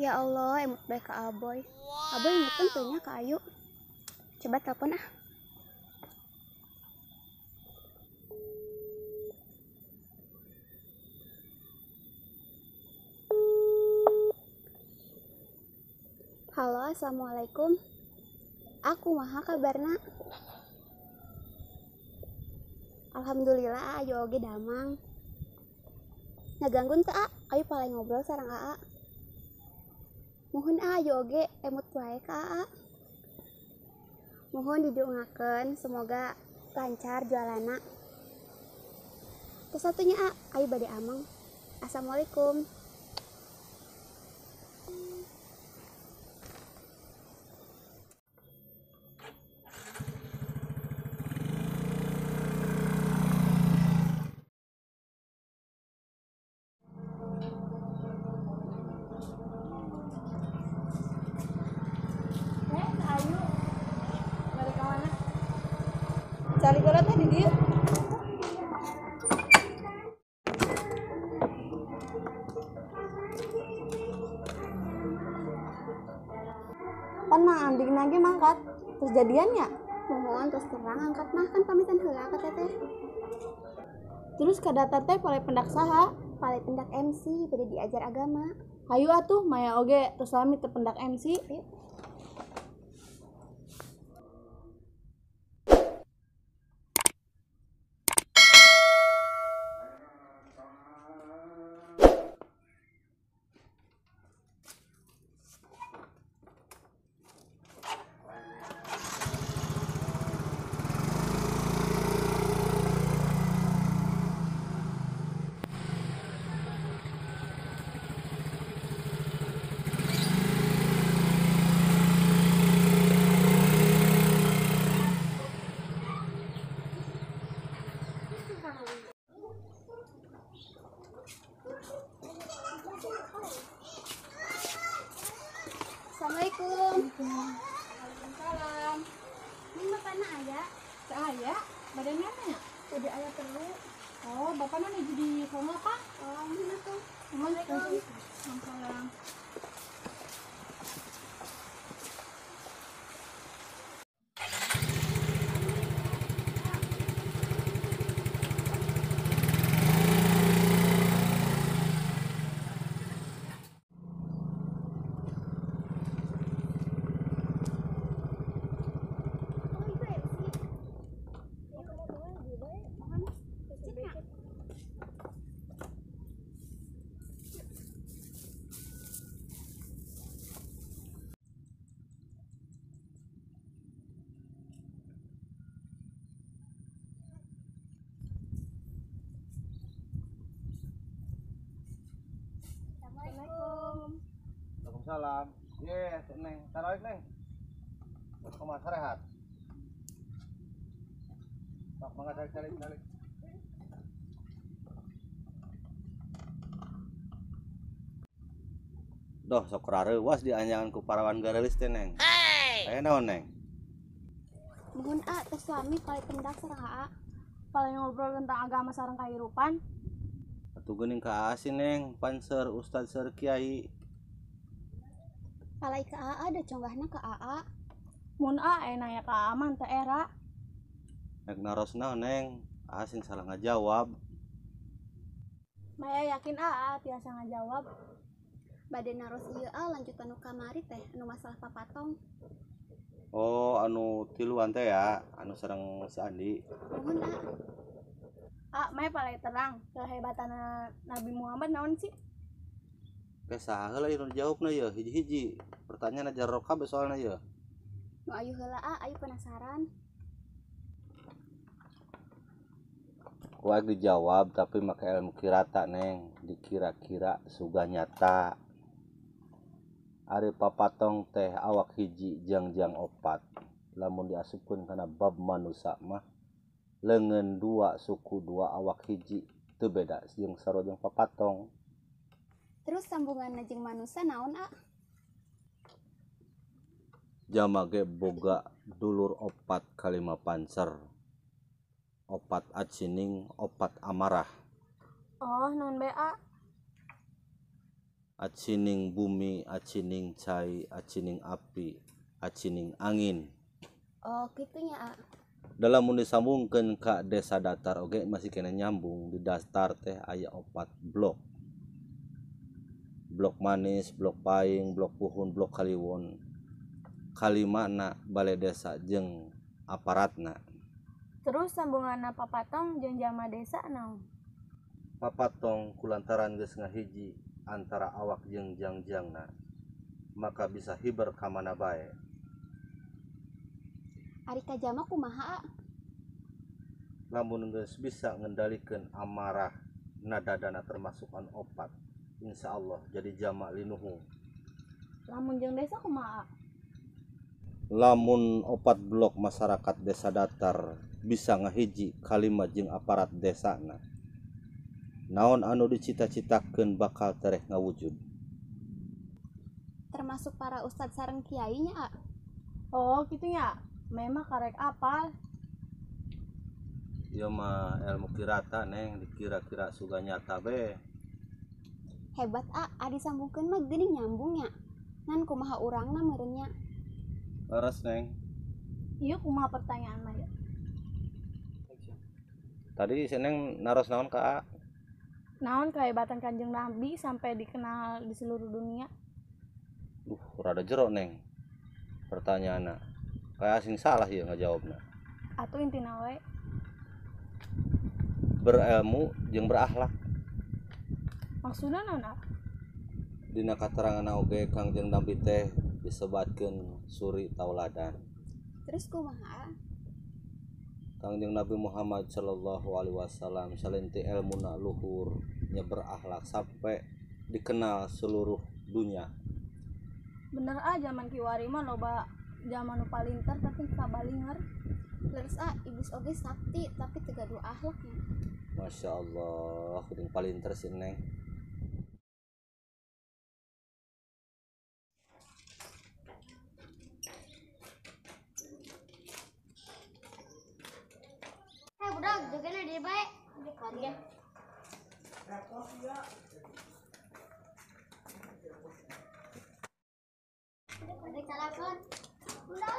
Ya Allah, emut bae ka Aboy. Aboy ingetin teu nya ka Ayu. Coba telepon ah. Halo, assalamualaikum. Aku maha kabarna? Alhamdulillah, Ayu oge damang. Ngaganggu teu, A? Ayu paling ngobrol sareng Aa. Muhun Ayu oge emut wae ka Aa. Muhun didongakeun semoga lancar jualanna. Terus satunya A, Ayu bade ameng. Assalamualaikum. Cari bola tadi dia. Pan mah andik nage mangkat. Terus jadiannya? Mohon terus terang angkat mah kan pamitan heula ka teteh. Terus kada teteh pale pendak saha? Pale pendak MC bade diajar agama. Hayu atuh maya oge terus lami teu pendak MC. Yuk. Assalamualaikum. Waalaikumsalam. Ini bapakna aya? Aya, badan mana ya? Udah aya perlu. Oh, bapakna nuju di sono, Pak. Oh, mana tuh? Assalamualaikum. Waalaikumsalam. Assalamualaikum. Waalaikumsalam. Ye, Neng. Tarawih, Neng. Kumaha sarehat? Sok mangga calik calik. Doh sok rareuwas dianjangan ku parawan gareulis teh Neng. Aya naon Neng? Muhun A tos lami palai pendak sareng AA. Palai ngobrol tentang agama sareng kahirupan. Atuh geuning ka AA sih Neng, pan seur ustad seur kiai. Palai ka AA da conggahna ka AA. Mun A aya nanya ka AA mah teu era. Rek naros naon Neng? AA sing salah ngajawab. Maya yakin AA tiasa ngajawab. Bade naros ieu A lanjutan nu kamari teh anu masalah papatong. Oh, anu tiluan teh ya, anu sareng si Andi. Muhun A. A, maya palai terang kehebatan Nabi Muhammad naon sih? Ke saha heula ieu nu dijawabna ieu hiji-hiji. Pertanyaan jaro kabeh soalna ieu. Nu ayu heula A, ayu penasaran. Ku aing dijawab tapi make ilmu kirata Neng, dikira-kira suga nyata. Ari papatong teh awak hiji jangjang opat. Lamun diasupkeun kana bab manusa mah leungeun dua suku dua awak hiji teu beda jeung sarua jeung papatong. Terus sambunganna jeung manusa naon A? Jama ge boga dulur opat kalima pancer. Opat acining, opat amarah. Oh, naon bae A? Acining bumi, acining cai, acining api, acining angin. Oh, kitu nya A. Dalam mun disambungkeun ka desa datar oge masih kena nyambung. Di datar teh aya opat blok. Blok manis, blok paing, blok puhun, blok kaliwon. Kalimana balai desa jeung aparatna. Terus sambunganna papatong jeung jama desa naon? Papatong kulantaran geus ngahiji antara awak jeung jangjangna, maka bisa hiber ka mana bae. Ari ka jama kumaha A? Lamun geus bisa ngendalikeun amarah nadadana termasuk anu opat, insyaallah jadi jama linuhung. Lamun jeung desa kumaha? Lamun opat blok masyarakat desa datar bisa ngahiji kalima jeung aparat desana, naon anu dicita-citakeun bakal tereh ngawujud. Termasuk para ustad sareng kiai nya A. Oh, kitu nya. Memang karek apal. Ieu mah ilmu kirata Neng, dikira-kira suga nyata be. Hebat A, adi sambungkeun mah geuning nyambung nya. Ngan kumaha urangna meureun nya. Leres Neng. Ieu kumaha pertanyaan mah ya? Tadi si Neng naros naon ka A? Naon kehebatan Kanjeng Nabi sampai dikenal di seluruh dunia? Rada jero Neng. Pertanyaanna. Kayak asing salah ieu ngajawabna. Atuh intina we. Berilmu jeung berakhlak. Maksudna naon A? Dina katerangan oge Kangjeng Nabi teh disebatkeun suri tauladan. Terus kumaha? Kangjeng Nabi Muhammad sallallahu alaihi wasallam salenti elmuna luhur nya berakhlak sampai dikenal seluruh dunia. Bener A, zaman kiwari mah loba zaman nu palinter tapi kabalinger. Leres A, iblis oge sakti tapi teu gaduh akhlaknya. Masya Allah, kuring palinter si Neng. Hei budak, jagana dia bae. Dia. Ada telepon. Udah.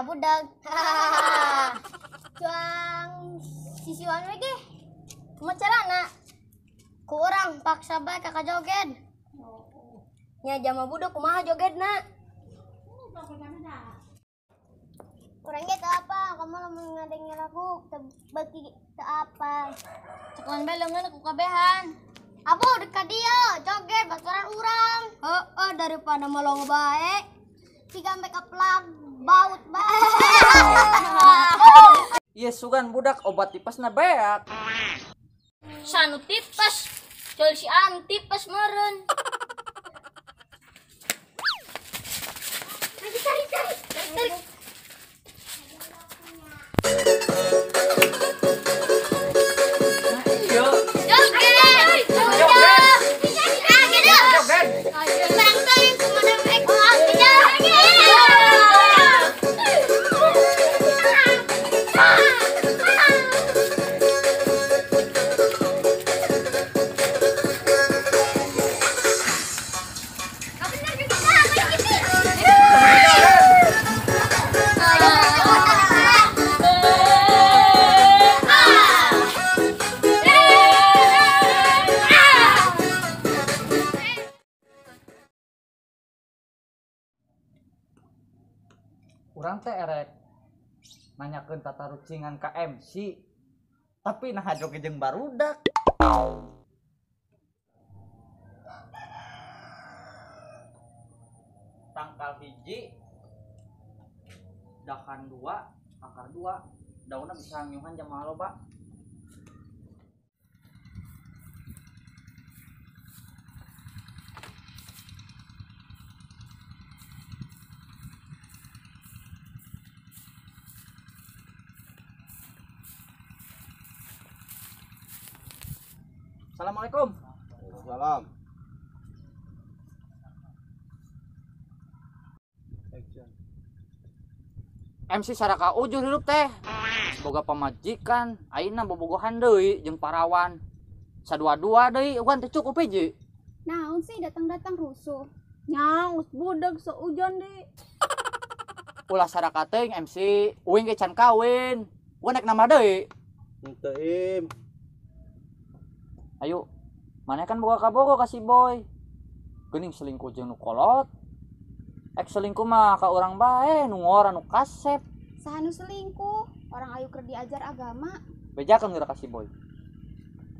budak. Cuang sisiwan we ge. Kumaha carana? Ku urang paksa bae ka joget. Nya jama budak kumaha jogetna? Kurang ge teu apa, kamu lamun ngadenge lagu teu beuki teu apa. Cekelan bae leungeun ku kabehan. Abu dekat dia, joget baturan urang. Heeh, daripada melongo bae. Siga make up lag baut bae. Ieu sugan budak obat tipesna beak. Sanu tipes, col si anu tipes meureun. Tarik tarik tarik. Tarik. Urang teh erek nanyakeun tata rucingan ka MC tapi nah joget jeung barudak. Tangkal hiji, dahan dua, akar dua, daunna bisa ngiuhan jamaah loba. Assalamualaikum. Waalaikumsalam. MC saraka ujur hirup teh. Boga pamajikan, ayeuna bobogohan deui jeung parawan. Sadua-dua deui ugan teu cukup hiji. Naon sih datang-datang rusuh. Nya geus budak seujon deui. Ulah saraka teuing MC, uing ge can kawin. Ugan rek nambah deui. Henteu im. Ayo, mana kan boga kabogo ka si Boy. Geuning selingkuh jeung nu kolot. Ek selingkuh mah ka urang bae nu ngora nu kasep. Saha nu selingkuh? Orang ayu keur diajar agama. Bejakeun geura ka si Boy.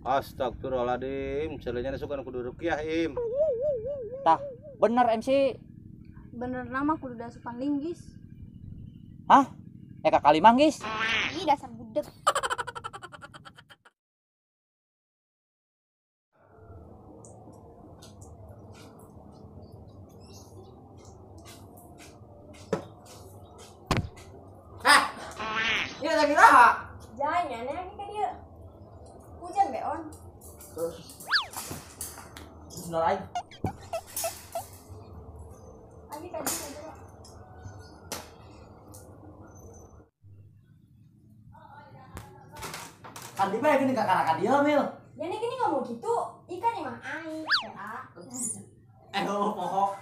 Astagfirullahaladzim, celenya suka nu kudu ruqyah im. Tah, bener MC. Bener nama kudu dasupan linggis. Hah? Ka kali manggis. Ih, dasar budek. Ini lagi raha. Jangan aneh ka dieu. Hujan beon. Sendal aing. Abi ka dieu. Kan di bae geuning kakara ka dieu mil. Jadi gini ngomong gitu, ikan emang aing, PA. Oh, poho.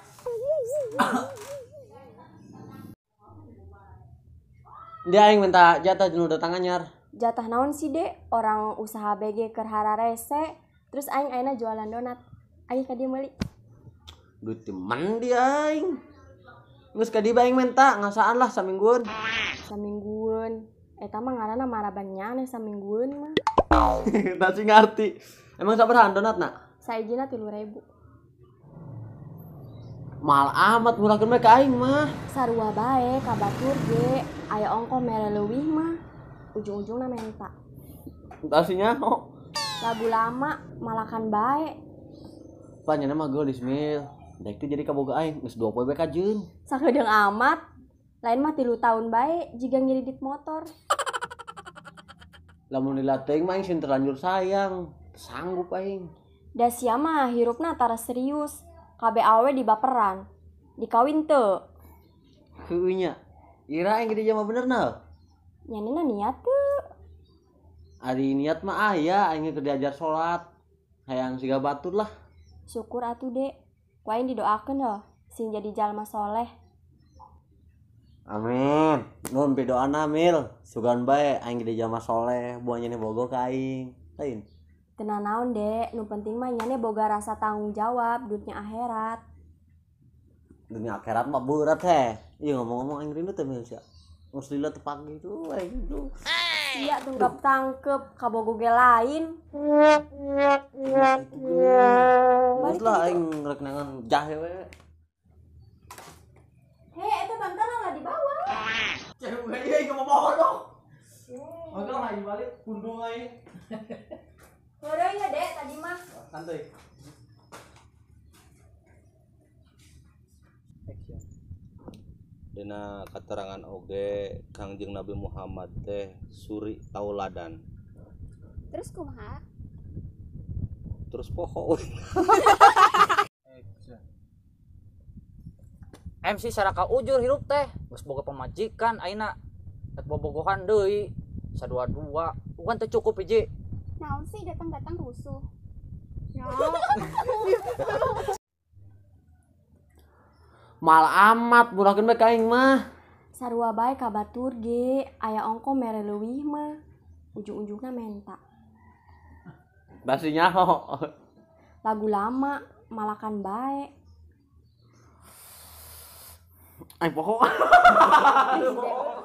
Dia aing minta jatah jeung datang anyar. Jatah naon sih dek? Orang usaha BG keur hararese, terus aing ayeuna jualan donat. Aing ka dieu meuli. Duit teman dia aing. Geus ka dieu aing minta ngasaan lah saminggueun. Saminggueun. Eta mah ngaranna maraban nyane saminggueun mah. Tah sih ngarti. Emang sabaraha donatna? Saijina 3.000. Mahal amat murahkeun bae ka aing mah. Sarua bae ka batur ge, aya ongkoh mere leuwih mah. Ujung-ujungna menta. Entah sih nyaho. Lagu lama malakan bae. Panyana mah geulis mil. Daek teh jadi kaboga aing geus 2 poe bae kajeun. Sakedeung amat. Lain mah 3 tahun bae jiga ngiridit motor. Lamun dilatih mah aing sieun terlanjur sayang. Sanggup aing. Da sia mah hirupna tara serius. Kabeh awe dibaperan. Dikawin teu. Heueuh nya. Ira aing gede jama bener na. Nyanina niat teu. Ari niat mah aya aing keur diajar salat. Hayang siga batur lah. Syukur atuh dek. Ku aing didoakeun heuh sing jadi jalma soleh. Amin. Nuhun pidoana Mil. Sugan bae aing gede jalma soleh, buah nyene bogo ka aing. Lain. Teu nanaon Dek, nu penting mah nyane boga rasa tanggung jawab dunia akhirat. Dunia akhirat mah berat heh. Iya ngomong-ngomong aing rindu teh Mil sia. Geus lila teu pagi tuh aing tuh. Sia tungkap tangkep kabogo ge lain. Geus lah aing rek nangan jahe we. Hei, eta bantal lah dibawa. Cewek ieu aing mau dong. Oke lah aing balik pundung aing. Heureuy ya, Dek, tadi mah. Santuy. Dina katerangan oge Kangjeng Nabi Muhammad teh suri tauladan. Terus kumaha? Terus poho. MC saraka ujur hirup teh geus boga pamajikan ayeuna rek bobogohan deui sadua-dua bukan teu cukup hiji. Naon sih datang-datang rusuh. Mal amat murahkeun bae ka aing mah. Sarua bae ka batur ge, aya ongko mere leuwih mah. Ujung-ujungna menta. Basi nyaho. Lagu lama malakan bae. Aing poho. Ih, Dek.